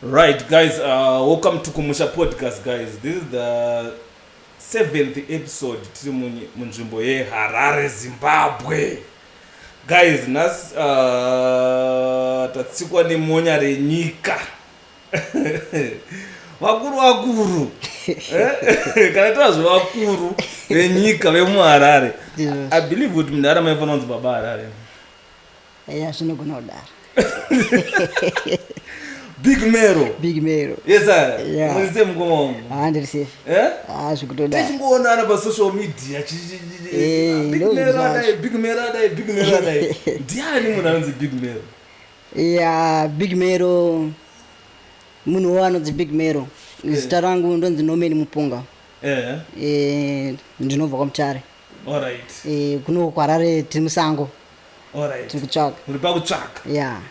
Right, guys, welcome to Kumusha Podcast, guys. This is the seventh episode tiri munzvimbo yeHarare, Zimbabwe. Guys, nhasi tatsikwa nemonya renyika. Vakuru vakuru. Eh? Kana tazvo vakuru venyika vemuHarare. I believe kuti munhu Harare maifanira kunzi Baba Harare. Ya, zvinogona kudaro. Big Mero. Big Mero. Yes, sir. Yeah. Muri sei, mukoma wangu? Ha, ndiri safe. Eh? Ha, zvikutoda. Tichingoonana pasocial media. Big Ndo Mero zvacho. adai, Big Mero adai, Big Mero adai. Ndiani munhu anonzi Big Mero? Ya, Big Mero, munhu wo anonzi Big Mero, zita rangu ndonzi Norman Mupunga. Ndinobva kwaMutare. Kuno kuHarare tiri musango. Tiri kutsvaka. Muri pakutsvaka. Ya.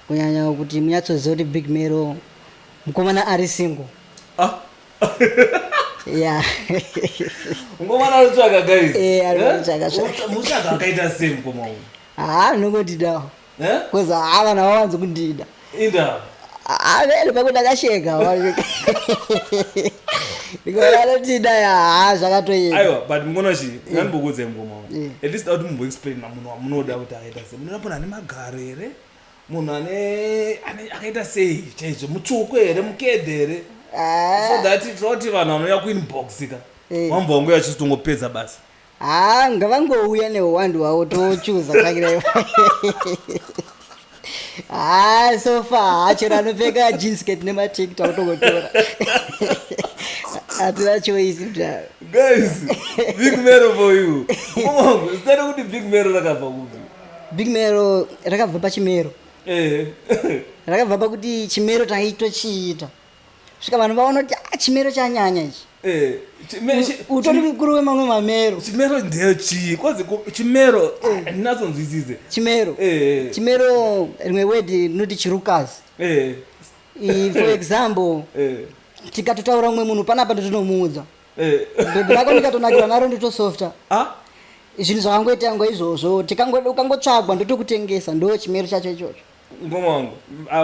Kunyanya kuti munyatsoziva kuti Big Mero mukomana ari single. Ah. Ya. Mukomana ari kutsvaka, guys. Ari kutsvaka, tsvaka. Mutsvaka akaita sei, mukoma wangu? Ha, ndinongotidawo. Eh? Because ha, vanhu havawanzi kundida. Inda. Vele pakuti ndakasheka, ndikovanotida. Ha, zvakatoenda. Aiwa, but mukono chi ngandimbokuudzai, mukoma wangu. At least auti mumboexplain munhu wamunoda kuti akaita sei. Munoda munhu ane magaro here? Munhu ane akaita sei chaizvo? Mutsvuku here? Mukedhe here? So that tinoti vanhu vanouya kuinbox ka, vambwa vangu vachizotongopedza basa. Ha, ngavangouya neuwandu hwavo, tochuza tsvakirai. Ha, so far chero anopfeka jeans skirt nematiktok autogotora, hatina choice kudaro. Guys, Big Mero for you. Mukoma wangu, zita rekuti Big Mero rakabva kupi? Big Mero rakabva pachimero. Rakabva pakuti chimero taitochiita, svika vanhu vaona kuti, "Ah, chimero chanyanya ichi." Utori mukuru wemamwe mamero. Chimero ndechii? Kwanzi chimero handinatsonzwisise. Chimero. Chimero, rimwe word rinoti chirukazi. For example, tikatotaura mumwe munhu panapa, ndotinomuudza, "Bhebhi rako ndikatonakirwa naro, ndotosofta." Ah? Zvinhu zvakangoita ngo izvozvo, ukangotsvagwa ndotokutengesa, ndo chimero chacho ichocho. Mukoma wangu,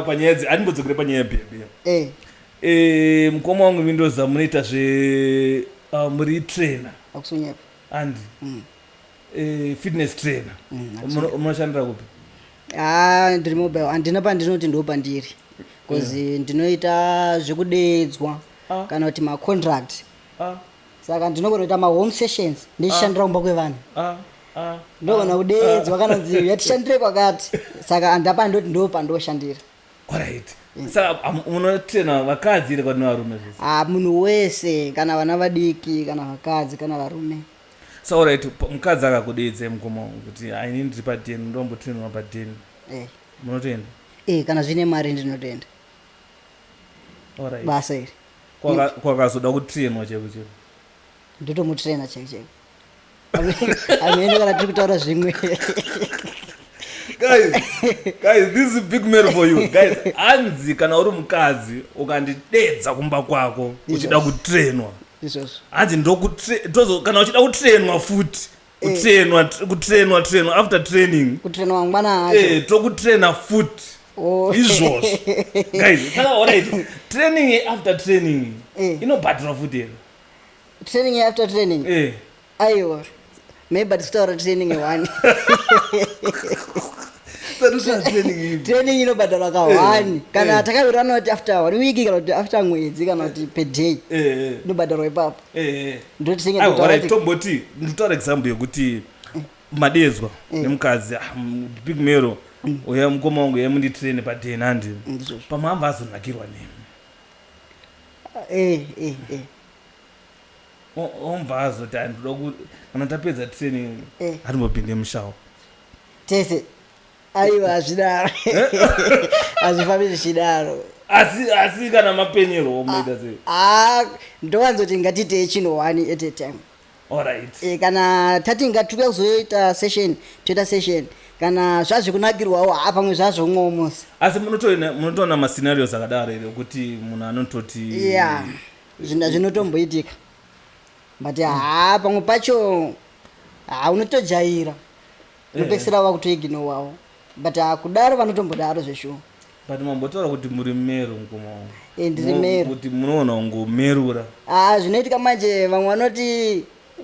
panyaya dzi handimbodzokere panyaya yebhebhi. Mukoma wangu, mindoza munoita zve muri trainer? Akusonyepa. Andi fitness trainer. Munoshandira kupi? Ha, ndiri mobile, handina pandinoti ndo pandiri, because ndinoita zvekudedzwa kana kuti macontract. Saka ndinogona kuita mahome sessions ndichishandira kumba kwevanhu. Ndogona kudedzwa kana kunzi yatishandire kwakati, saka handapa ndoti ndo pandoshandira. Alright, saka munotraina vakadzi here kwati nevarume zvese? Ha, munhu wese, kana vana vadiki, kana vakadzi, kana varume. So alright, mukadzi akakudedzai, mukoma wangu, kuti aini ndiri padeni, ndombotrainwa padeni, munotoenda? Kana zvine mari ndinotoenda. Basa iri. Kwakazoda kutrainwa chaiko chaiko? Ndotomutraina chaiko chaiko, amene kana tiri kutaura zvimwe. Guys, guys, this is Big Mero for you, guys. Hanzi kana uri mukadzi ukandidedza kumba kwako uchida kutrainwa, Izvozvo. Hanzi ndokutre- kana uchida kutrainwa futi, kutrainwa, kutrainwa, trainwa after training. Kutrainwa mangwana acho. Tokutraina futi. Izvozvo, guys. Saka alright, training after training inobhadhirwa futi here? Training after training? Aiwa, maybe tikutaura training one. Satotaura training ipi? Training inobhadharwa ka one kana takawirirana kuti after one week, kana kuti after mwedzi, kana kuti per day. Inobhadharwa ipapo. Ndotinenge Aiwa, totaura alright, tomboti nditaura example yekuti madedzwa nemukadzi, "Ah, Big Mero, uya mukoma wangu, uya munditraine padeni," handi? Ndizvozvo. Pamwe amba azonakirwa nemi. Omva azoti, "Handinoda kana tapedza training, hatimbopinde mushower." Tese? Aiwa, hazvidaro, hazvifambi zvichidaro. Asi kana mapenyerwo munoita sei? Ah, ndowanzoti ngatiitei chinhu one at a time. Kana tati ngatikuya kuzoita session, toita session. Kana zvazvekunakirwawo, ha, pamwe zvazvomwewo musi. Asi munotoona mascenarios akadaro here, kuti munhu anototi? Ya, zvinotomboitika, but ha, pamwe pacho, ha, unotojaira, unopedzisira wakutoignorawo, but ha, kudaro vanotombodaro zveshuwa. But mambotaura kuti muri mero, mukoma wangu. Eh, ndiri mero. Kuti munoona kungomerura. Ah, zvinoitika manje, vamwe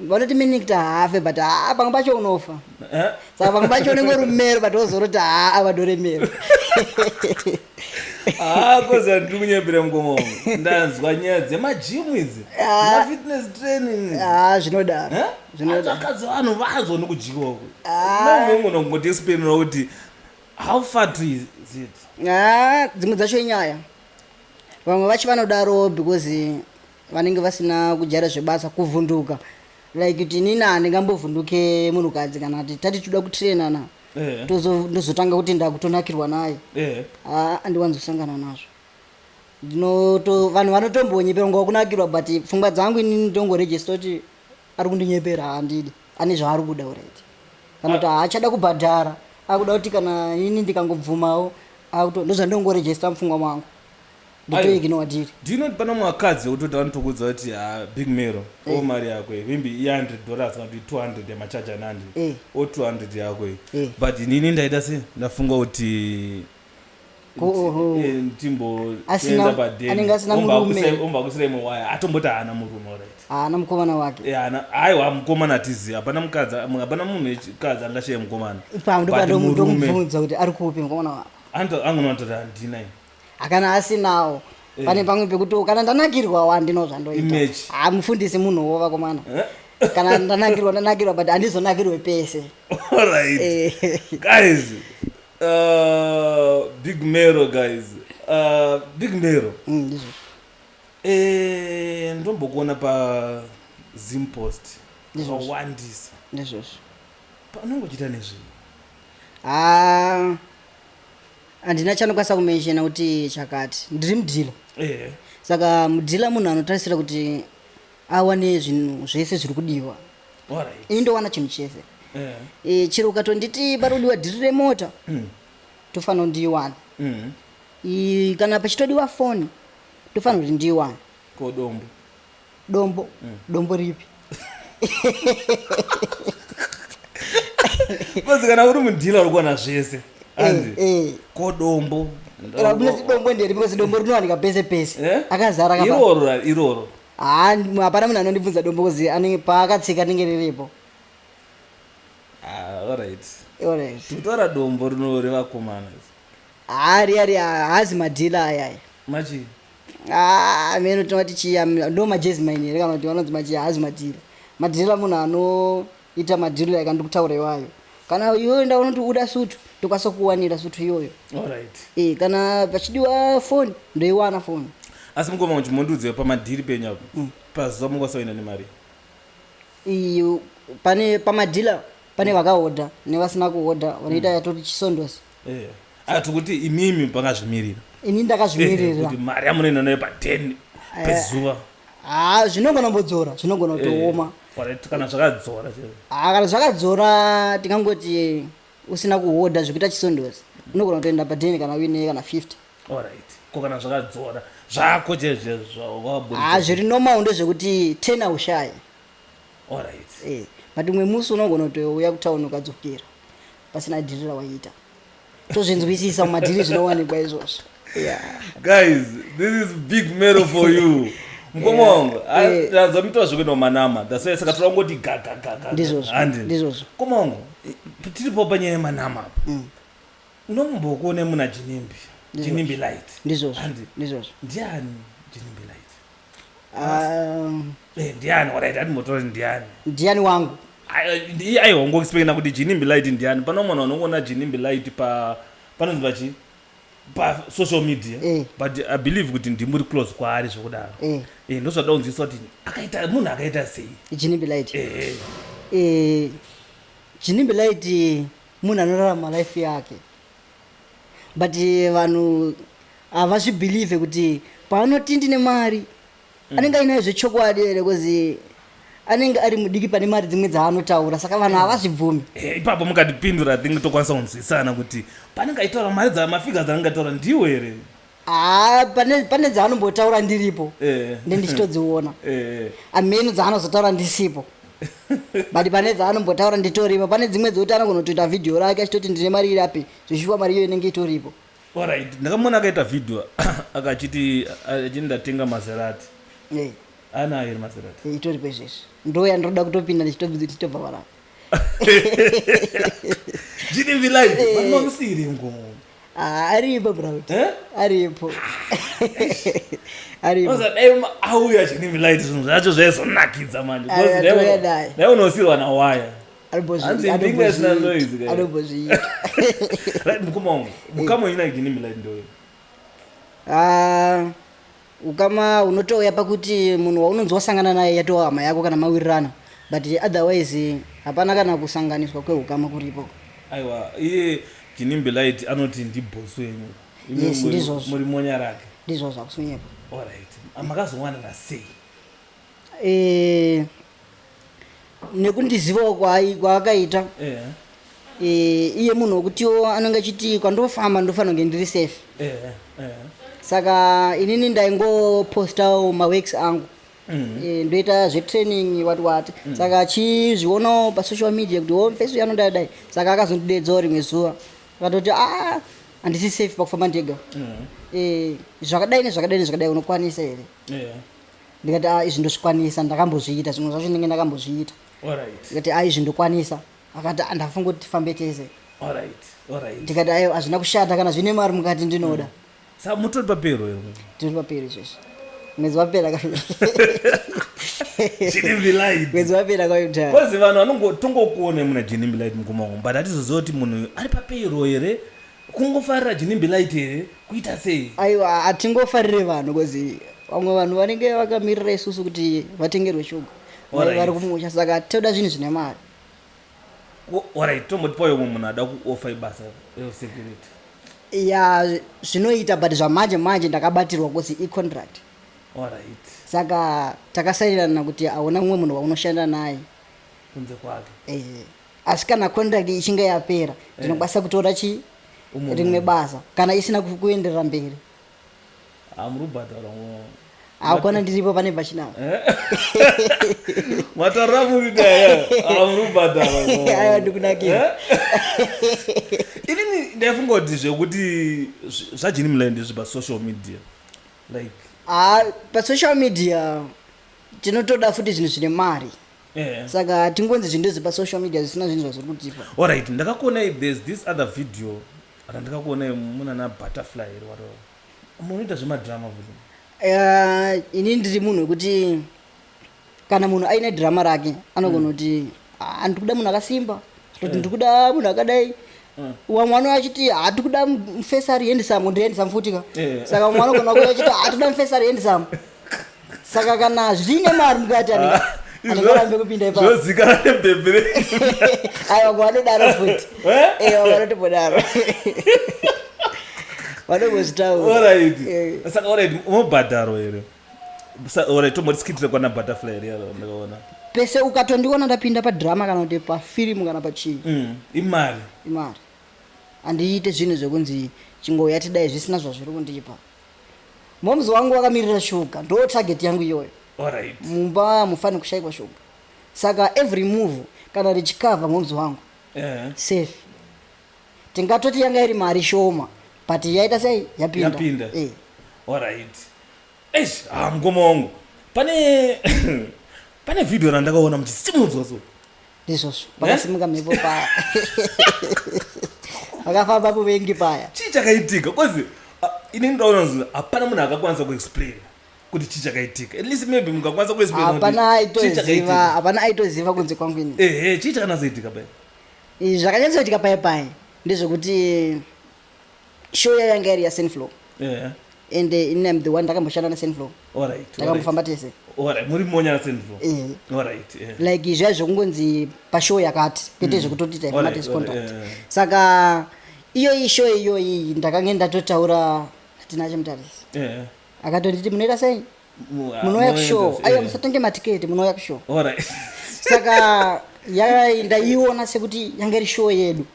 vanoti minikita haafe, but haa, pamwe pacho unofa. Eh? Saka pamwe pacho unenge uri mero, but wozoroti haa, avadore mero. Ah, kozi ndiri kunyepera, mukoma wangu. Ndanzwa nyaya dzemagym idzi, dzemafitness training idzi. Ah, zvinodaro. Eh? Zvinodaro. Akadzi vanhu vazwa nokudyiwa uku. Ah. Unogona kungoti explainira kuti how far to is it? Ah, dzimwe dzacho inyaya. Vamwe vacho vanodaro because vanenge vasina kujaira zvebasa, kuvhunduka. Like kuti inini handingambovhunduke munhukadzi, kana kuti tati toda kutrainana, ndozotanga kuti ndakutonakirwa naye. Ah, handiwanzosangana nazvo. Ndinoto vanhu vanotombonyepera nguva kunakirwa, but pfungwa dzangu inini ndongoregister kuti ari kundinyepera, handidi, ane zvaari kuda already, kana kuti haachada kubhadhara, akuda kuti kana inini ndikangobvumawo ndozvandongoregister mupfungwa mangu, ndotoignore deal. Do you know kuti pane mumwe vakadzi wekutoti vanotokudza kuti, ha, Big Mero, o mari yako iyi, maybe i-$100 kana kuti 200 yamachaja nandi, o 200 yako iyi, but inini ndaita se ndafunga kuti Oho. Timbo Anenge asina murume. Omba kusira imwe waya, atomboti haana murume, alright. Haana mukomana wake. Eh, aiwa, mukomana hatizivi. Hapana mukadzi, hapana munhu wechikadzi angashaye mukomana. Ipapo But murume ndokumubvunza kuti ari kupi mukomana wako. Angonatoti handina ini. Akana asinawo, pane pamwe pekuti kana ndanakirwa, handino zvandoita. Image. Ha, mufundisi munhuwo, vakomana. Eh? Kana ndanakirwa, ndanakirwa, but handizonakirwe pese. Alright. Guys, Big Mero, guys, Big Mero. Ndizvozvo. Ndombokuona paZimpost Ndizvozvo. wakawandisa. Ndizvozvo. Unongochita nezvei? Ha, handina chandokwanisa kumentiona kuti chakati. Ndiri mudealer. Saka mudealer munhu anotarisira kuti awane zvinhu zvese zviri kudiwa. Ini ndowana chinhu chese. Chero ukatonditi pari kudiwa deal remota, tofanira kuti ndiiwane. Kana pachitodiwa foni, tofanira kuti ndiiwane. Ko dombo? Dombo? Dombo ripi? Kozi kana uri mudealer uri kuwana zvese, andi? Ko dombo? Munoti dombo nderi? Because dombo rinowanika pese pese. Eh? Akazara kapa. Iroro, iroro. Ha, hapana munhu anondibvunza dombo, kuzi anenge paakatsika rinenge riripo. Ah, alright. Alright. Tikutora dombo rino revakomana. Ha, riya riya haazi madealer ayaya. Machi? Ah, meno tinoti chiya ndo majezi mine here, kana kuti vanonzi machiya, haazi madealer. Madealer munhu anoita madeal like andikutaura iwayo. Kana iwewe ndaona kuti uda sutu, ndokwanisa kuwanira sutu iyoyo. Kana pachidiwa foni, ndoiwana foni. Asi mukoma, muchimondiudzewo pamadeal penyu apo, pazuva mukwanisa kuenda nemari? Iyo pane pamadealer, pane vakahodha nevasina kuhodha, vanoita yatoti chisondosi. Ati kuti imimi pakazvimirira. Ini ndakazvimirira. Kuti mari yamunoenda nayo pa10 pezuva? Ha, zvinogona kumbodzora, zvinogona kutooma. Alright, kana zvakadzora chero. Ha, kana zvakadzora, tingangoti usina kuhodha zvekuita chisondosi, unogona kutoenda padheni kana uine kana 50. Alright, ko kana zvakadzora zvako chaizvo? Ha, zviri normal ndezvekuti 10 haushayi. But umwe musi unogona kutouya kutauni, ukadzokera pasina deal rawaita. Tozvinzwisisa, mumadeal zvinowanikwa izvozvo, yeah. Guys, this is Big Mero for you. Mukoma wangu, tanzwa zvekuenda kumanama, that's why saka toda kungoti gagagaga. Ndizvozvo, ndizvozvo. Mukoma wangu, tiripo panyaya yemanama apa, unombokuone muna Ginimbi, Ginimbi Light. Ndizvozvo. Handi? Ndizvozvo. Ndiani Ginimbi Light? Ah. Ndiani? Alright, andimbotora kuti ndiani. Ndiani wangu? Aiwa, ngoexplaina kuti Ginimbi Light ndiani. Pano munhu anongoona Ginimbi Light pa panonzi pachi pasocial media, but I believe kuti ndimuri close kwaari zvokudaro. Ndozvada kunzwisa kuti akaita munhu akaita sei. Ginimbi Light? Eh. Ginimbi Light munhu anorarama life yake, but vanhu havazvibelieve kuti paanoti ndine mari, anenge ainayo zvechokwadi here, because anenge ari mudiki pane mari dzimwe dzaanotaura, saka vanhu havazvibvumi. Ipapo mukatipindura, I think tokwanisa kunzwisana kuti panenge aitaura mari dzamafigures anenge ataura ndiwo here. Haa, pane dzaanombotaura ndiripo, ndendichitodziona. Ameno dzaanozotaura ndisipo, but pane dzaanombotaura nditoripo. Pane dzimwe dzekuti anogona kutoita vhidhiyo rake achitoti ndine mari irapi, zvichiwa mari iyo inenge itoripo. Alright, ndakamuona akaita video akachiti achiti ndatenga Maserati. Anayo here Maserati? Itoripo izvezvi, ndo yandoda kutopinda ndichitobva parapa. Ginimbi Light, vanhu vamusiri mukoma. Ah, aripo bro. Eh? Aripo, aripo. Oza dai auya Ginimbi Light, zvinhu zvacho zvaizonakidza manje. Aya, Because dai atouya naye. Dai unosirwa nawaya. Hanzi ndinge isina noise guys. Anombozviita. Right, mukoma wangu. Mukama wenyu naGinimbi Light ndoyo. Ah, ukama unotouya pakuti munhu waunonzi wasangana naye yatova hama yako kana mawirirana, but otherwise hapana kana kusanganiswa kweukama kuripo. Aiwa, iye Ginimbi Light anoti ndiboss wenyu. Imi Yes, ndizvozvo. Muri monya rake. Ndizvo, zvakusunyepa. Alright. Makazowanana sei? Nekundizivawo kwaakaita. Iye munhu wekutiwo anenge achiti kwandofamba ndofanira kunge ndiri safe. Eh, eh. Saka inini ndaingopostawo maworks angu. Ndoita zvetraining, what what. Saka achizvionawo pasocial media kuti o mfesi uyu anonda dai, saka akazondidedzawo rimwe zuva akatoti, a, handisi safe pakufamba ndega. Zvakadai nezvakadai nezvakadai, unokwanisa here? Ndikati, a, izvi ndozvikwanisa, ndakambozviita, zvimwe zvacho ndinenge ndakambozviita. Ndikati, a, izvi ndokwanisa. Akati, "Ah, ndafunga kuti tifambe tese." Ndikati, aiwa, hazvina kushata, kana zvine mari mukati ndinoda. Saka mutori papero here? Tiri papero izvezvi, mwedzi wapera. Ginimbi Light. Mwedzi wapera kwaitaya. Because vanhu vanongotongokuona muna Ginimbi Light, mukoma wangu, but hatizoziva kuti munhu uyu ari papero here, kungofarira Ginimbi Light here, kuita sei? Aiwa, hatingofarire vanhu, because vamwe vanhu vanenge vakamirira isusu kuti vatengerwe shuga. Vari kumusha, saka toda zvinhu zvine mari. Alright, tombotipawo umwe munhu ada kuofa ibasa resecurity. Ya, zvinoita, but zvamanje manje ndakabatirwa kuzi icontract. Saka takasainirana kuti hauna mumwe munhu waunoshanda naye kunze kwake. Asi kana contract ichinge yapera, ndinokwanisa kutora chi Umwe rimwe munhu. basa kana isina kuenderera mberi. Hamuri kubhadhara? Hakwana, ndiripo pane pachinapo. Matarira muri daya, hamuri kubhadhara? Aiwa, ndikunakira. Inini ndaifunga kuti zvekuti zvaGinimbi Light ndezve pasocial media, like Ha, pasocial media tinotoda futi zvinhu zvine mari. Saka hatingonzi zvinhu ndezvepasocial media zvisina zvinhu zvazviri kutipa. Alright, ndakakuonai, there's this other video randakakuonai muna na Butterfly here, whatever, munoita zvemadrama futi. Inini ndiri munhu wekuti kana munhu aine dhirama rake anogona kuti, "Ah, ndikuda munhu akasimba," kuti, "Ndikuda munhu akadai." Wamwe vanouya achiti, "Hatikuda mufesi ari handsome." Ndiri handsome futi ka. Saka vamwe vanogona kuuya achiti, "Hatikuda mufesi ari handsome." Saka kana zvine mari mukati, andingarambe kupinda ipapo. Zvozikana nebhebhere. Aiwa, vanodaro futi. Eh? Vamwe vanotombodaro, vanombozvitaura. Alright. Saka alright, mobhadharo here? Alright, tombotiskitire kwana Butterfly here ndakaona. Pese ukatondiona ndapinda padhirama kana kuti pafirimu kana pachii, Imari. Imari. Handiite zvinhu zvekunzi chingouya tidai zvisina zvazviri kundipa. Momuzi wangu wakamirira shuga, ndo target yangu iyoyo. Mumba mufani kushayikwa shuga, saka every move kana richikavha momuzi wangu safe. Tingatoti yanga iri mari shoma, but yaita sei? Yapinda. Yapinda. Eh. Alright, eish, ah, mukoma wangu, pane vhidhiyo randakaona muchisimudzwa so. Ndizvozvo, pakasimuka mhepo paya, pakafamba muvengi paya. Chii chakaitika? Because inini ndaona kuti hapana munhu akakwanisa kuexplain kuti chii chakaitika. At least maybe mungakwanisa kuexplain kuti Hapana chii aitoziva. chakaitika. Hapana aitoziva kunze kwangu ini. Ehe, chii chakanatsoitika paya? Zvakanyatsoitika paya paya ndezvekuti show yayanga iri yaSainflow. And ini am the one ndakamboshanda naSainflow. Takambofamba tese. Alright, muri monya naSainflow? Eh. Alright, yeah. Like zviya zvekungonzi pashow yakati, kwete zvekutoti taifamba tese contract. Saka iyoyi show iyoyi ndakange ndatotaura naTinashe Mutarisi. Akatonditi, "Munoita sei? Munouya kushow." Aiwa, musatenge matiketi, munouya kushow. Saka ndaiona sekuti yanga iri show yedu.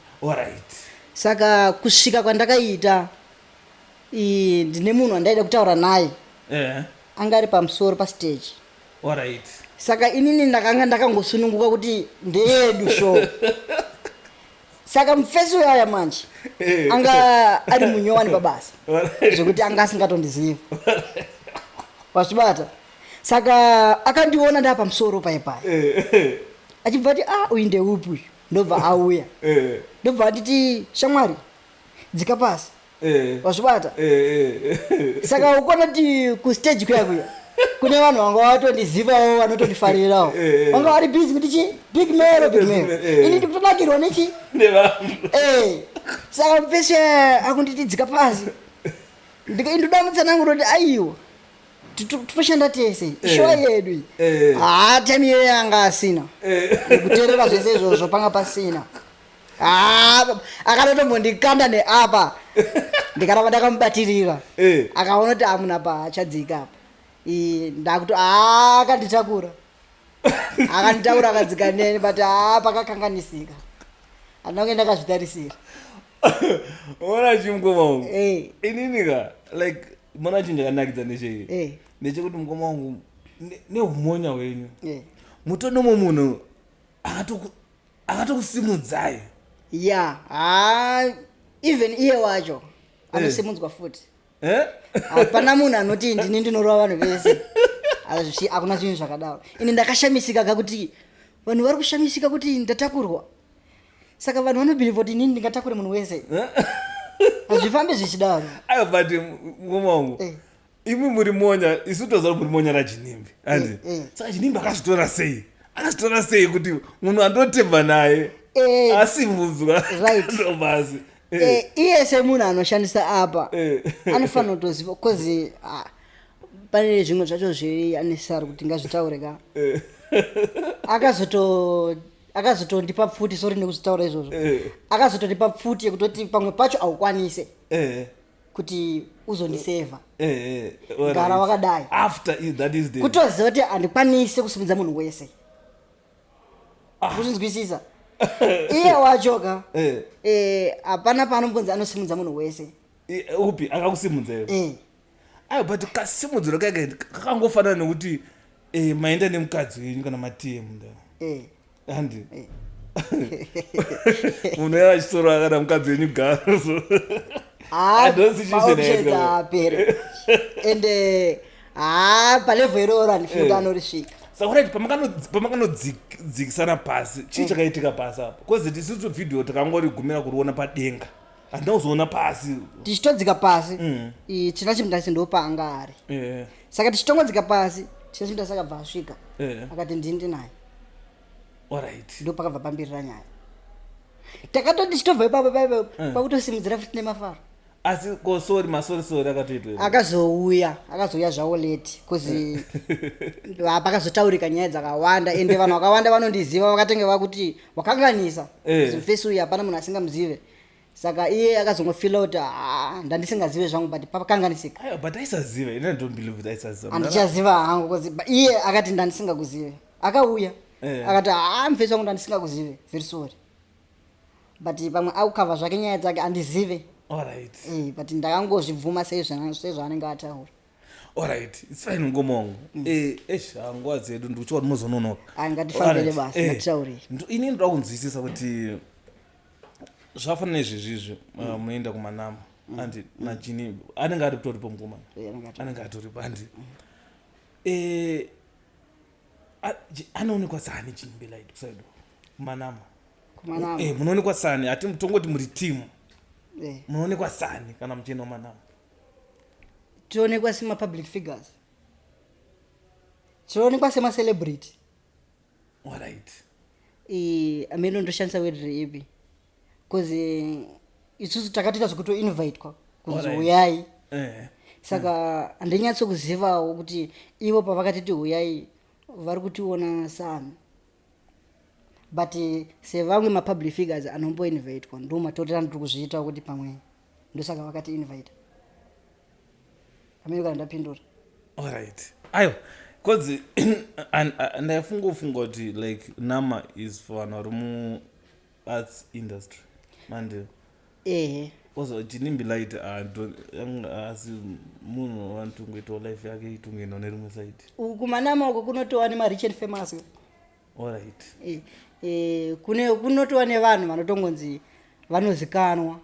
Saka kusvika kwandakaita, ndine munhu wandaida kutaura naye. Anga ari pamusoro pastage. Saka inini ndakanga ndakangosununguka kuti ndeyedu show. Saka mufesi uyaya manje anga ari munyowani pabasa, zvekuti anga asingatondizivi, wazvibata? Saka akandiona ndaa pamusoro paipai, achibva ati, "Ah, uyu ndeupi uyu?" Ndobva auya, ndobva anditi, "Shamwari, dzika pasi." Wazvibata? Saka ukona kuti kustage kuya kuya kune vanhu vanga vatondizivawo, vanotondifarirawo, vanga vari busy kuti chi, "Big Mero, Big Mero." Ini ndikutonakirwa nechi Nevanhu. Saka mufesi akunditi, "Dzika pasi." Ndoda mutsananguro kuti aiwa, toshanda tese, ishow yedu iyi. Haa, time iyoyo anga asina kuteerera zvese izvozvo, panga pasina. Haa, akatotombondikanda neapa, ndikaramba ndakamubatirira. Akaona kuti amuna pa achadzika apa. Ndakuti haa, akanditakura, akanditakura, akadzika neni, but haa, pakakanganisika, handina kunge ndakazvitarisira. Ona chimukoma wangu, inini ka, like, mona chinhu chakanakidza ndechei? Ndechekuti mukoma wangu, neumonya hwenyu, mutonomo munhu akatokusimudzai. Ya, haa, even iye wacho anosimudzwa futi. Eh? Hapana munhu anoti ndini ndinorova vanhu vese. Hakuna zvinhu zvakadaro. Ini ndakashamisika kakuti vanhu vari kushamisika kuti ndatakurwa, saka vanhu vanobhilivha kuti inini ndingatakure munhu wese. Hazvifambi zvichidaro. Aiwa, but mukoma wangu, imi muri monya, isu toziva kuti muri monya raJinimbi, andi? Saka Jinimbi akazvitora sei? Akazvitora sei kuti munhu andotemba naye asimudzwa ndobasi? Iye semunhu anoshandisa apa, anofanira kutoziva, cause pane zvimwe zvacho zviri unnecessary kuti ngazvitaure ka. Akazotondipa pfuti, sorry nekuzvitaura izvozvo. Akazotondipa pfuti yekutoti pamwe pacho haukwanise kuti uzondisevha. Gara wakadai. After that is the Kutoziva kuti handikwanisi kusimudza munhu wese, kuzvinzwisisa iye wacho ka. Hapana paanombonzi anosimudza munhu wese. Upi akakusimudza iwe? Aiwa, but kasimudziro kake kakangofanana nekuti maenda nemukadzi wenyu kana matiye munda, handi? Munhu uya achitorwa kana mukadzi wenyu garo, so I don't see maoptions chinhu apere, ende haa, palevel iroro handifungi kuti anorisvika. Saka right, pamakanodzikisana pasi, chii chakaitika pasi apo? Because isusu vhidhiyo takangorigumira kuriona padenga, handina kuzoona pasi. Tichitodzika pasi, Tina Chimutasi ndopaanga ari. Saka tichitongodzika pasi, Tina Chimutasi akabva asvika, akati, "Ndini ndinaye." Ndo pakabva pambirira nyaya. Takatoti tichitobva ipapo paipo, pakutosimudzira futi nemafaro. Asi ko sorry, masorry, sorry akatoitwa here? Akazouya, akazouya zvawo late, cause pakazotaurika nyaya dzakawanda, ende vanhu vakawanda vanondiziva vakatenge vakuti wakanganisa. Mufesi uyu hapana munhu asingamuzive, saka iye akazongofila kuti, "Ah, ndandisingazive zvangu, but pakanganisika." Aiwa, but aisaziva? Ini I don't believe kuti aisaziva. Handichaziva hangu, cause iye akati, "Ndandisingakuzive." Akauya, akati, "Haa, mufesi wangu, ndandisingakuzive, very sorry." But pamwe akukavha zvake nyaya dzake, handizive. But ndakangozvibvuma sezvaanenge ataura. Alright, it's fine, ngomongo. Eish, ah, nguva dzedu ndikuchiwa kuti muzononoka. Ah, ngatifambire basa, ngatitaurei. Ini ndoda kunzwisisa kuti zvafanana nezvezvizvi, munoenda kumanama, andi? Najini anenge ari kutoripo mukomana? Anenge atoripo. Anenge atoripo, andi? Anoonekwa sani Ginimbi Light kuside kumanama? Kumanama. Munoonekwa sani? Hati tongoti muri timu, munoonekwa sani kana muchienda kumanama? Toonekwa sema-public figures, tinoonekwa sema-celebrity. Amene ndoshandisa word reipi, because isusu takatoita zvekutoinvitwa kunzi uyai. Saka handinyatsokuzivawo kuti ivo pavakatiti uyai vari kutiona sani, but sevamwe mapublic figures anomboinvitwa, ndo matorero andiri kuzviita kuti pamwe ndosaka vakati invite. Amene kana ndapindura. Alright, aiwa, cause ndaifungofunga kuti like nama is for vanhu vari muarts industry mande. Ehe. Cause Ginimbi Light asi munhu vantongoitawo life yake itongoendawo nerimwe side. Kumanama uko kunotova nemarich and famous. Kune kunotova nevanhu vanotongonzi Vanozikanwa.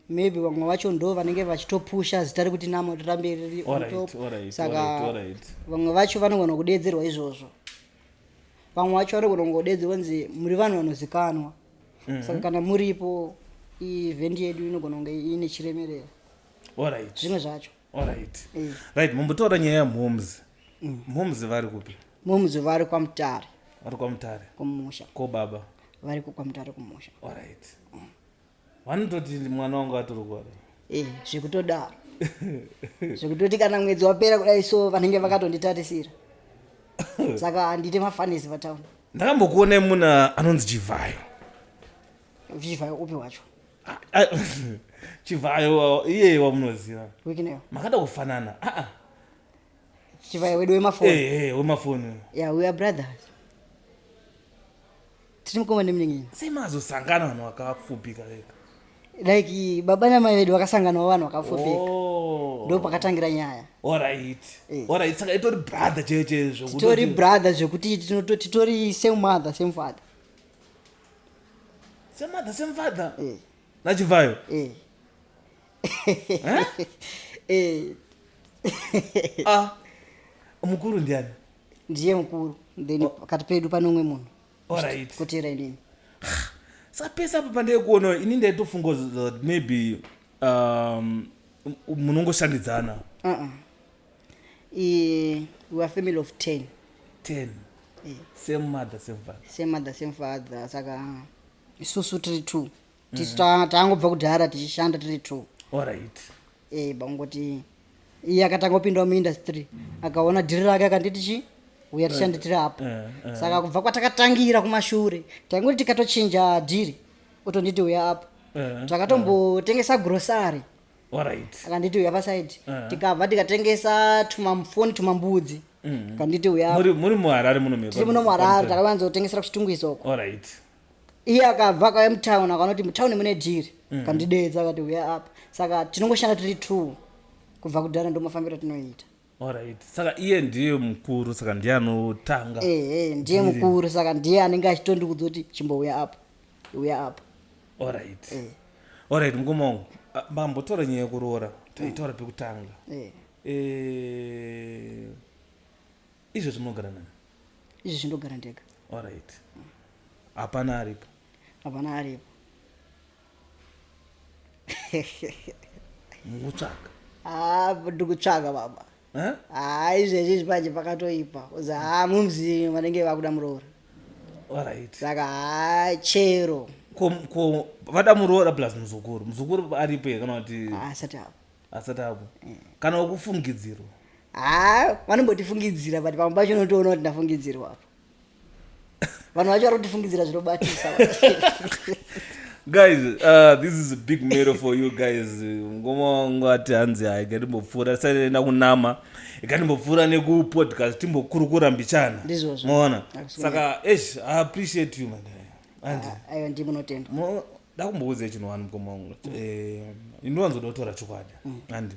Maybe vamwe vacho ndo vanenge vachitopusha zita rekuti Namo rirambe riri on top. Saka vamwe vacho vanogona kudedzerwa izvozvo, vamwe vacho vanogona kungodedzerwa nzi muri vanhu vanozikanwa. Saka kana muripo, event yedu inogona kunge iine chiremerera. Zvimwe zvacho. Alright. Right, mumbotaura nyaya yaMhoms. Mhoms vari kupi? Mhoms vari kwaMutare. Vari kwaMutare? Kumusha. Ko baba? Vari kwaMutare kumusha. Alright, vanototi mwana wangu atori kuwara? Zvekutodaro, zvekutoti kana mwedzi wapera kudai so, vanenge vakatonditarisira. Saka handite mafanisi patauni. Ndakambokuonai muna anonzi Chivhayo. Chivhayo upi wacho? Ah, ah, Chivhayo iyeye wamunoziva. Wicknell? Makada kufanana, aa. Chivhayo wedu wemafoni? Wemafoni. Yeah, we are brothers, tiri mukoma nemunin'ina. Sei mazosangana vanhu vakapfupika vega? Like baba namai vedu vakasanganawo vanhu vakapfupika. Ndo pakatangira nyaya. Alright, saka itori brother chaiyo chaizvo? Titori brother zvekuti titori same mother, same father. Same mother, same father? Eh. NaChivhayo? Eh. Eh? Eh. Ah, mukuru ndiani? Ndiye mukuru, then pakati pedu pane umwe munhu. Kutera inini. Saka pese apa pandai kuona, ini ndaitofunga that maybe munongoshandidzana. Uh-uh. We are family of 10. 10? Eh. Same mother, same father? Same mother, same father. Saka isusu tiri two. Tisu tangobva kudhara tichishanda tiri two. Bangoti iye akatanga kupinda muindustry, akaona dhiri rake, akanditi chi uya tishande tiri apo. Saka kubva kwatakatangira kumashure, taingoti tikatochinja dhiri, otonditi uya apo. Takatombotengesa grocery, akanditi uya paside. Tikabva tikatengesa tumamufoni, tumambudzi, akanditi uya apo. Muri muHarare muno? Tiri muno muHarare, takavanzotengesera kuChitungwiza uko. Iye akabva akauya mutauni, akaona kuti mutauni mune dhiri, kandidedza, akati uya apa. Saka tinongoshanda tiri two kubva kudhara, ndo mafambiro atinoita. Alright, saka iye ndiye mukuru, saka ndiye anotanga? Ehe, ndiye mukuru, saka ndiye anenge achitondiudza kuti chimbouya apa, uya apa. Alright, mukoma wangu. Ah, mambotaura nyaya yekuroora, taitaura pekutanga. Izvezvi munogara nani? Izvi zvindogara ndega. Alright, hapana aripo? Hapana aripo. Mukutsvaga? Ha, ndikutsvaga baba. Eh? Ha, izvezvi izvi panje pakatoipa uzi ha mumzi vanenge vakuda muroora. Saka ha, chero. Ko vada muroora plus muzukuru, muzukuru aripo here kana kuti? Asati apo. Asati apo, kana wekufungidzirwa? Ha, vanombotifungidzira, but pamwe pacho unotoona kuti ndafungidzirwa apo. Vanhu vacho vari kutifungidzira zvinobatisa. Guys, this is a big matter for you guys. Ngoma wangu ati hanzi hai, ngatimbopfuura tisati kunama, ngatimbopfuura nekupodcast, timbokurukura mbichana. Ndizvozvo. Maona? Absolutely. Saka esh, I appreciate you, man. Andi Aiwa, ndi munotenda. Dakumboudza chinhu wani, mukoma wangu. Inowanzoda kutaura chokwadi. Andi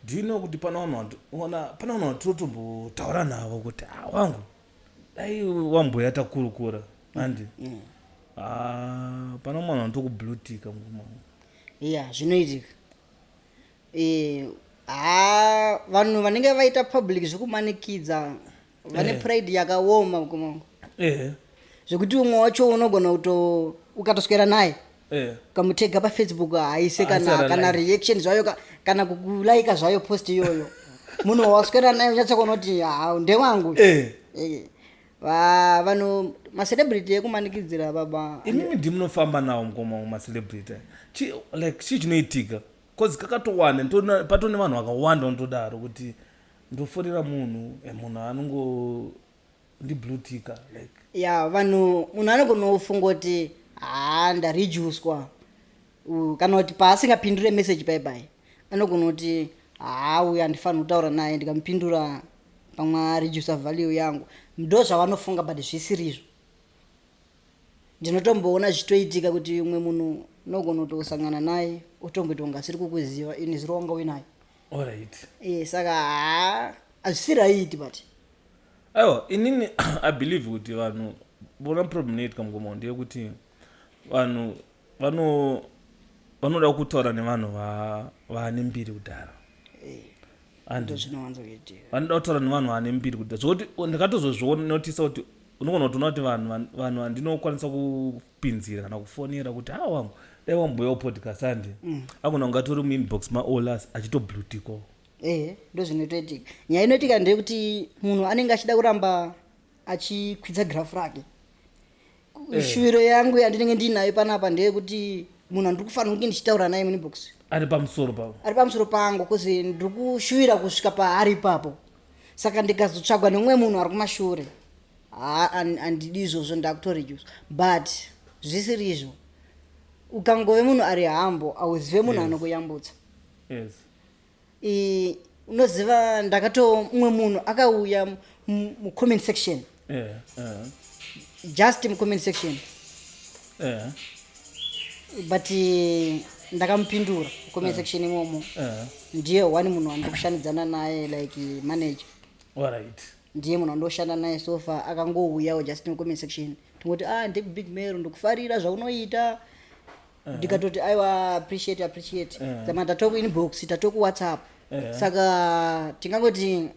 do you know kuti pana vanhu ona pana vanhu vatotombotaura navo kuti, "Ah, wangu, dai wamboya takurukura." Andi ah, pana mwana vanotokublutika, mukoma wangu. Ya, zvinoitika. Ha, vanhu vanenge vaita public zvekumanikidza vane pride yakaoma, mukoma wangu. Zvekuti umwe wacho unogona kuto ukatoswera naye, ukamutega paFacebook, haise kana Haisara kana like. Reaction zvayo, kana kukulaika zvayo post iyoyo. Munhu wawaswera naye unyatsokuona kuti ha, ndewangu. Vanhu macelebrity ekumanikidzira baba. Imimi ndimunofamba nawo, mukoma wangu, macelebrity. Like chii chinoitika? 'Cause kakatowanda, patone vanhu vakawanda vanotodaro kuti ndofonera munhu, munhu anongo ndiblutika like. Ya, vanhu, munhu anogona kufunga kuti ha, ndarijuswa, kana kuti paasingapindure message baibai, anogona kuti ha, uyu handifaniri kutaura naye, ndikamupindura pamwe aredusa value yangu. Ndo zvavanofunga, but zvisirizvo. Ndinotomboona zvichitoitika kuti umwe munhu unogona kutosangana naye, otomboita kunge asiri kukuziva, ini ziro wanga uinaye. Saka ha, hazvisi right, but Aiwa, inini I believe kuti vanhu vona problem inoitika, mukoma, ndeyekuti vanhu Vanoda kutaura nevanhu vane mbiri kudhara. Ndo zvinowanzoitika. Vanoda kutaura nevanhu vane mbiri kudhara, zvokuti ndakatozozvionotisa kuti unogona kutoona kuti vanhu vandinokwanisa kupinzira kana kufonera kuti, "Ha, wangu, dai wamboyawo podcast," handi agona kunge atori muinbox maolas achitoblutikwawo. Ehe, ndo zvinotoitika. Nyaya inoitika ndeyekuti munhu anenge achida kuramba achikwidza graph rake. Shuviro yangu yandinenge ndiinayo panapa ndeyekuti munhu andiri kufanira kunge ndichitaura naye muinbox ari pamusoro pavo, ari pamusoro pangu, 'cause ndiri kushuvira kusvika paari ipapo. Saka ndikazotsvagwa nemumwe munhu ari kumashure, handidi izvozvo, ndakutoreduce. But zvisiri izvo, ukangove munhu ari humble, auzive munhu anokuyambutsa. Unoziva, ndakato mumwe munhu akauya mucomment section, just mucomment section, but ndakamupindura mucomment section imomo. Ndiye one munhu wandiri kushandidzana naye, like manager. Ndiye munhu wandoshanda naye so far. Akangouyawo just mucomment section, tingoti, "Ah, ndebig Mero, ndikufarira zvaunoita." Ndikatoti, "Aiwa, appreciate, appreciate." Saka tatoku inbox, tatoku WhatsApp. Saka tingangoti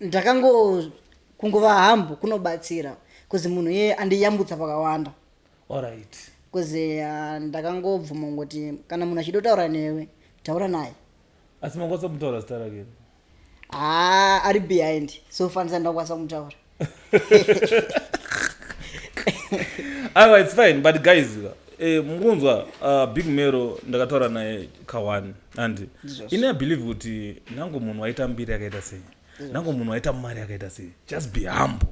ndakango kungova humble kunobatsira, 'cause munhu iye andiyambutsa pakawanda. 'Cause ndakangobvuma ngoti kana munhu achidotaura newe, taura naye. Asi makwanisa kumutaura zita rake? Ha, ari behind, so fanisa ndakwanisa kumutaura. Aiwa, it's fine. But guys, mukunzwa, Big Mero ndakataura naye ka1, and Ndizvozvo. ini I believe kuti nango munhu waita mbiri yakaita sei, nango munhu waita mari yakaita sei, just be humble,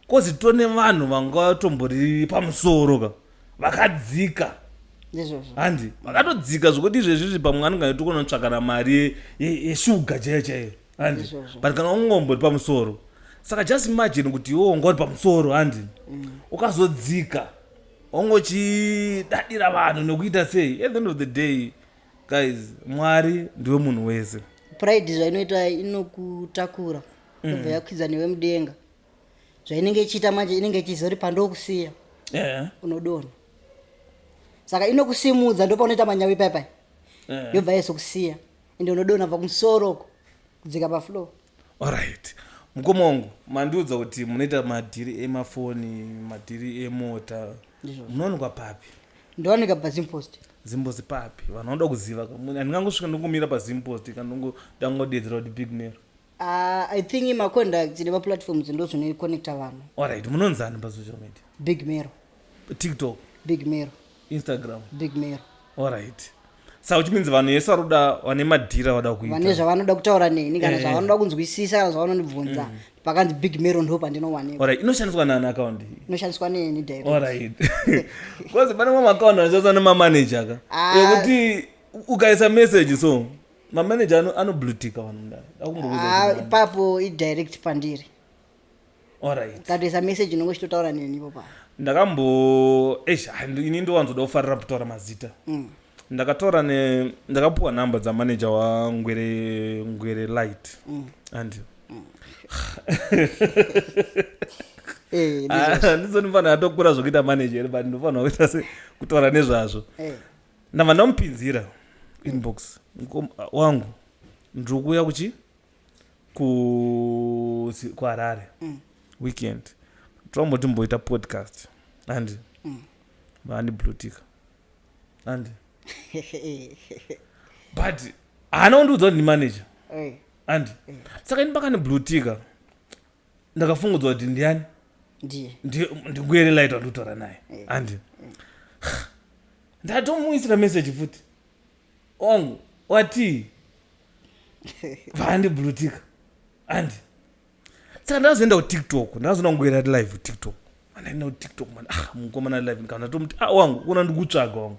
'cause tone vanhu vangatombori pamusoro ka vakadzika. Ndizvozvo. Handi vakatodzika zvokuti izvezvizvi pamwe anenge aitokonotsvakana mari yeshuga chaiyo chaiyo, handi? Ndizvozvo. But kana ungombori pamusoro, saka just imagine kuti iwe wanga uri pamusoro, handi, ukazodzika wangochidadira vanhu nekuita sei. At the end of the day, guys, Mwari ndiwe munhu wese. Pride zvainoita, inokutakura, yobva yakwidza newe mudenga. Zvainenge ichiita manje, inenge ichizori pandokusiya, unodonha. Saka inokusimudza, ndopaunoita manyawi paipai, yobva yezokusiya, ende unodonha bva kumusoro uko kudzika pafloor. Alright, mukoma wangu, mandiudza kuti munoita madhiri emafoni, madhiri emota. Ndizvozvo. Munowanikwa papi? Ndowanika paZimpost. Zimpost papi? Vanhu vanoda kuziva. Handingangosvika ndongomira paZimpost kandangodedzera kuti Big Mero. I think macontacts nemaplatforms ndo zvinoconnecta vanhu. Alright, munonzani pasocial media? Big Mero. TikTok? Big Mero. Instagram? Big Mero. Alright, saka which means vanhu vese vari kuda, vane madhiri avada Vane kuita, zvavanoda kutaura neni, kana zvavanoda kunzwisisa, kana zvavanondibvunza, pakanzi Big Mero ndo pandinowanikwa. Alright, inoshandiswa nani account iyi? Inoshandiswa neni direct. Alright, because pane mamwe account anoshandiswa nemamanager ka, ekuti ukaisa message, so mamanager anoblutika vanhu mudare. Ah, ipapo idirect pandiri. Alright. Ukatoisa message, unonge uchitotaura neni ipo pa. Ndakambo, eish, ini ndowanzoda kufarira kutaura mazita. Ndakataura ne ndakapuwa nhamba dzamanager waNgwere, Ngwere Light, and handizonifanira atokura zvokuita manager, but ndinofanira kuita se kutaura nezvazvo. Ndabva ndamupinzira inbox, "Wangu, ndiri kuuya kuchi kuHarare weekend, tomboti mboita podcast," handi? Vandiblutika, handi? But haana kundiudza kuti ndimanager. Handi? Saka ini pakaniblutika, ndakafungudzwa kuti ndiani. Ndiye. NdiNgwere Light wandikutaura naye, handi? Ndatomuisira message futi, "Wangu, watii?" Vandiblutika, handi? Saka ndazoenda kuTikTok, ndazoona Ngwere ari live kuTikTok. Andaenda kuTikTok, man, ah, mukomana live, kana ndatomuti, "Ah, wangu, kuna ndikutsvaga, wangu,"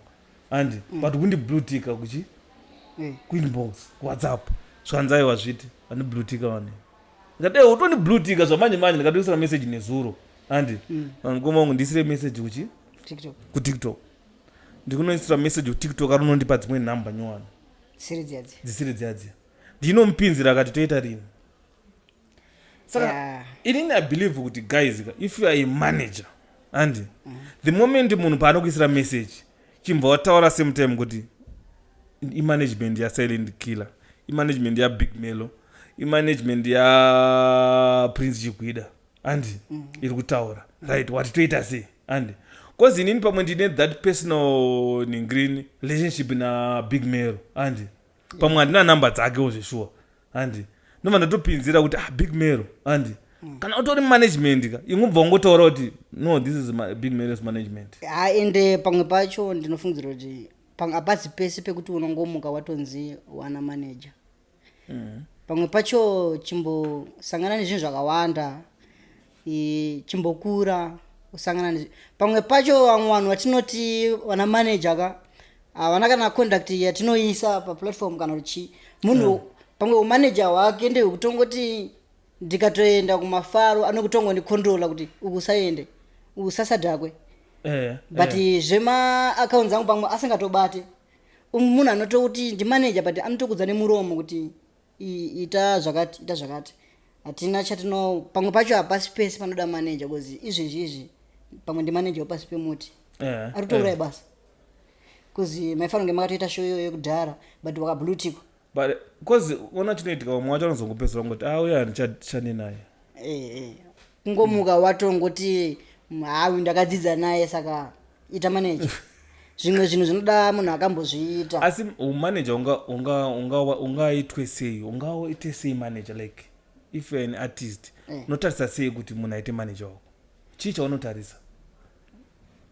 handi? But kundiblutika kuchi kuinbox, kuWhatsApp, zvanzi, "Aiwa, zviti vandiblutika vanhu." Ndikati, "Eh, utondiblutika zvamanje manje." Ndikatoisira message nezuro, handi? "Mukoma wangu, ndisire message kuchi TikTok. kuTikTok." Ndikunoisira message kuTikTok, arinondipa dzimwe nhamba nyowani. Dzisiri dziya dziya. Dzisiri dziya dziya. Ndinomupinzira, akati, "Toita rini?" Saka inini I believe kuti, guys, if you are a manager, handi, the moment munhu paanokuisira message, Chimbva wataura same time kuti imanagement yaSilent Killer, imanagement yaBig Melo, imanagement yaPrince Chigwida, andi iri kutaura, right? Wati toita sei, andi? 'Cause inini pamwe ndine that personal ningrini relationship naBig Melo, andi? Pamwe handina namba dzakewo zveshuwa, andi? Ndobva ndatopinzira kuti, ah, Big Melo, andi? Kana utori management ka, ingobva ungotaura kuti, "No, this is my Big Melo's management." Ha, ende pamwe pacho ndinofungidzira kuti hapasi pese pekuti unongomuka watonzi wana manager. Pamwe pacho chimbosangana nezvinhu zvakawanda, chimbokura usangana pamwe pacho vamwe vanhu vatinoti vana manager ka, havana kana conduct yatinoisa paplatform kana kuti chii. Munhu pamwe umanager hwake ndehwekutongoti ndikatoenda kumafaro anokutongondicontrola kuti ukusaende, usasadhakwe. But zvemaaccounts angu pamwe asingatobate. Munhu anototi ndimanager, but anotokudza nemuromo kuti ita zvakati, ita zvakati. Hatina chatino. Pamwe pacho hapasi pese panoda manager, because izvezvi izvi pamwe ndimanager wepasi pemuti ari kutouraya basa, because maifanira kunge makatoita show iyoyo yekudhara, but wakablutikwa. But 'cause ona chinoitika, vamwe vacho vanozongopedzisira kungoti, "Ah, uya handichashande naye." Kungomuka watongoti, hawi ndakadzidza naye, saka ita manager." Zvimwe zvinhu zvinoda munhu akambozviita. Asi umanager ungaitwe sei? Ungaite sei manager? Like, if you're an artist, unotarisa sei kuti munhu aite manager wako? Chii chaunotarisa?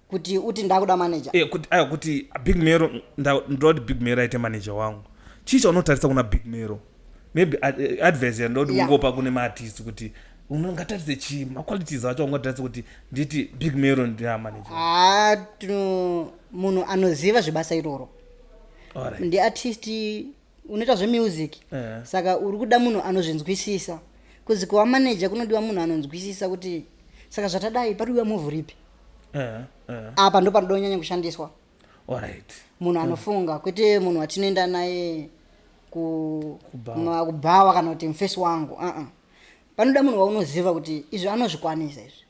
Kuti uti ndakuda manager? Kuti, aiwa, kuti Big Mero, ndoda kuti Big Mero aite manager wangu. Chii chaunotarisa kuna Big Mero? Maybe advice yandoda kuti ungopa kune maartist kuti ungatarise chii, maqualities acho aungatarise kuti nditi Big Mero ndiya manager? Ha, munhu anoziva zvebasa iroro. Ndiartist, unoita zvemusic. Saka uri kuda munhu anozvinzwisisa, kuzi kuva manager kunodiwa munhu anonzwisisa kuti saka zvatadai paridiwa move ripi. Apa ndo panoda kunyanya kushandiswa munhu anofunga, kwete munhu watinoenda naye Kubhawa. Kubhawa kana kuti mufesi wangu. Uh-uh. Panoda munhu waunoziva kuti izvi anozvikwanisa izvi,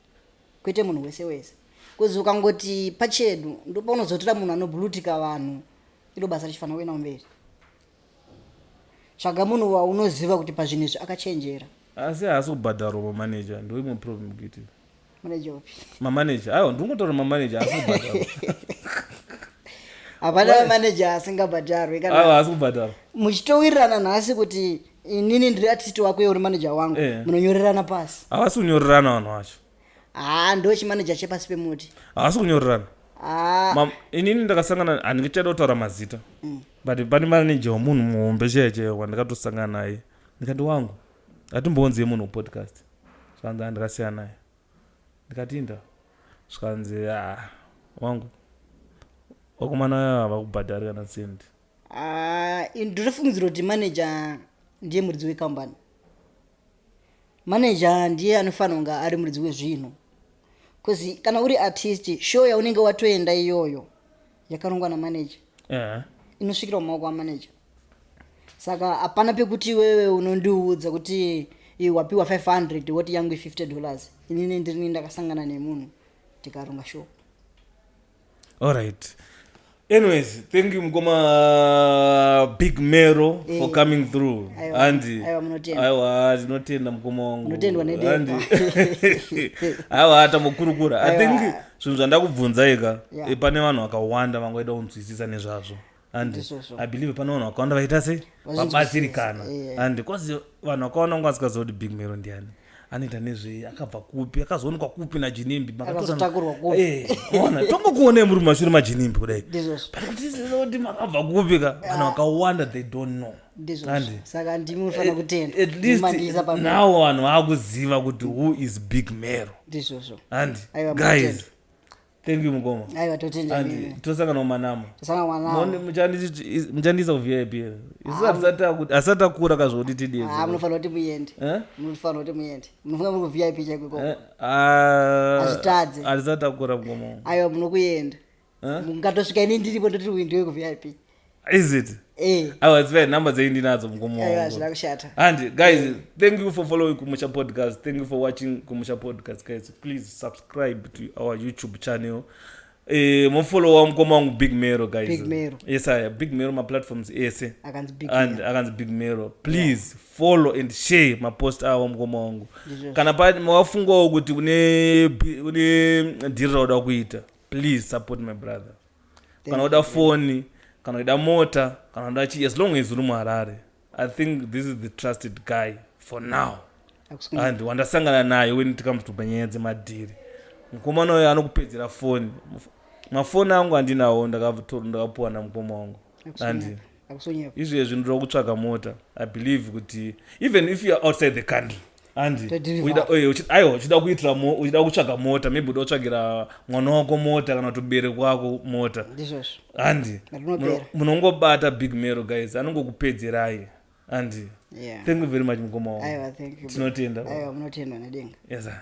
kwete munhu wese wese, kuzi ukangoti pachedu ndo paunozotora munhu anobhulutika vanhu, iro basa richifanira kuenda kumberi. Tsvaga munhu waunoziva kuti pazvinhu izvi akachenjera. Asi haasi kubhadharwa mamanager, ndo imwe problem kuitika. Manager upi? Mamanager, aiwa, ndingotaura mamanager haasi kubhadharwa. Hapana manager asingabhadharwi kana Aiwa, haasi kubhadharwa. Muchitowirirana nhasi kuti inini ndiri artist wako, iwe uri manager wangu. Munonyorerana pasi. Havasi kunyorerana vanhu vacho. Haa, ndo chimanager chepasi pemuti. Havasi kunyorerana. Haa. Inini ndakasangana, handichada kutaura mazita, but pane manager wemunhu muhombe chaiye chaiye wandakatosangana naye, ndikati, "Wangu, hatimbonziye munhu wepodcast." Zvanzi, "Handakasiyana naye." Ndikati, "Inda?" Zvikanzi, "Ah, wangu, vakomana havakubhadhari kana sendi." Ah, ndinofungidzira kuti manager ndiye muridzi wekambani. Manager ndiye anofanira kunge ari muridzi wezvinhu, because kana uri artist, show yaunenge watoenda iyoyo yakarongwa namanager, inosvikira mumaoko amanager. Saka hapana pekuti iwewe unondiudza kuti iwe wapiwa 500, woti yangu $50. Inini ndirini ndakasangana nemunhu tikaronga show. Alright, anyways, thank you, mukoma Big Mero, for coming through. Aiwa, Andi? Aiwa, munotenda. Aiwa, tinotenda, mukoma wangu. Munotendwa nedenga. Andi? Aiwa, tambokurukura, I Aiwa. think zvinhu zvandakubvunza ika, pane vanhu vakawanda vangoida kunzwisisa nezvazvo, andi? Ndizvozvo. I believe pane vanhu vakawanda vaita sei, Vazvinzwisisa, vabatsirikana. Andi? 'Cause vanhu vakawanda vanga vasingaziva kuti Big Mero ndiani, anoita nezvei, akabva kupi, akazoonekwa kupi naGinimbi. Akazotakurwa kupi. Ona, tongokuonai muri mumashure maGinimbi kudai, Ndizvozvo. but kuti tizive kuti makabva kupi ka, vanhu vakawanda they don't know. Ndizvozvo. Andi? Saka ndimi munofanira kutenda. At least Mandiisa pamberi. now vanhu vakuziva kuti who is Big Mero. Ndizvozvo. Andi? Aiwa, Guys, munotenda. thank you, mukoma. Aiwa, totenda. Andi? Mimi. Tosangana mumanama. Tosangana mwanamo. Muchandiisa kuVIP here? Isu hatisati takura kazvoti tidii. Ah, munofanira kuti muende. Eh? Munofanira kuti muende, munofunga muri kuVIP chaiko ikoko. Eh, ah, Hazvitadzi. Hatisati takura, mukoma. Aiwa, munokuenda. Eh? Mungatosvika ini ndiripo, ndoti uyu ndiwe kuVIP. Is it? Aiwa, it's fine, namba dzenyu ndinadzo, mukoma Aiwa, wangu. hazvina kushata. And guys, thank you for following Kumusha Podcast. Thank you for watching Kumusha Podcast, guys. Please subscribe to our YouTube channel. Mofollowa mukoma wangu Big Mero, guys. Big Mero. Yes, aya Big Mero, maplatforms ese. Akanzi Big And Mero. akanzi Big Mero. Please follow and share mapost awo mukoma wangu. Ndizvozvo. Kana wafungawo kuti une dhiri rauda kuita, please support my brother. Kana uda foni, kana uida mota, kana uda chi, as long as uri muHarare, I think this is the trusted guy for now. And wandasangana naye when it comes to panyaya dzemadhiri, mukomana uyo anokupedzera foni. Mafoni angu andinawo ndakapuwa namukoma wangu. And Akusonyepa. Izvezvi ndinoda kutsvaga mota. I believe kuti even if you are outside the country and Todeliver. Aiwa, uchida kuitira uchida kutsvaga mota, maybe uda kutsvagira mwana wako mota kana kuti mubereki wako mota, Ndizvozvo. handi? Rinopera. Munongobata Big Mero, guys, anongokupedzerai handi? Thank you very much, mukoma wangu. Aiwa, thank you. Tinotenda. Aiwa, munotendwa nedenga. Yes sir.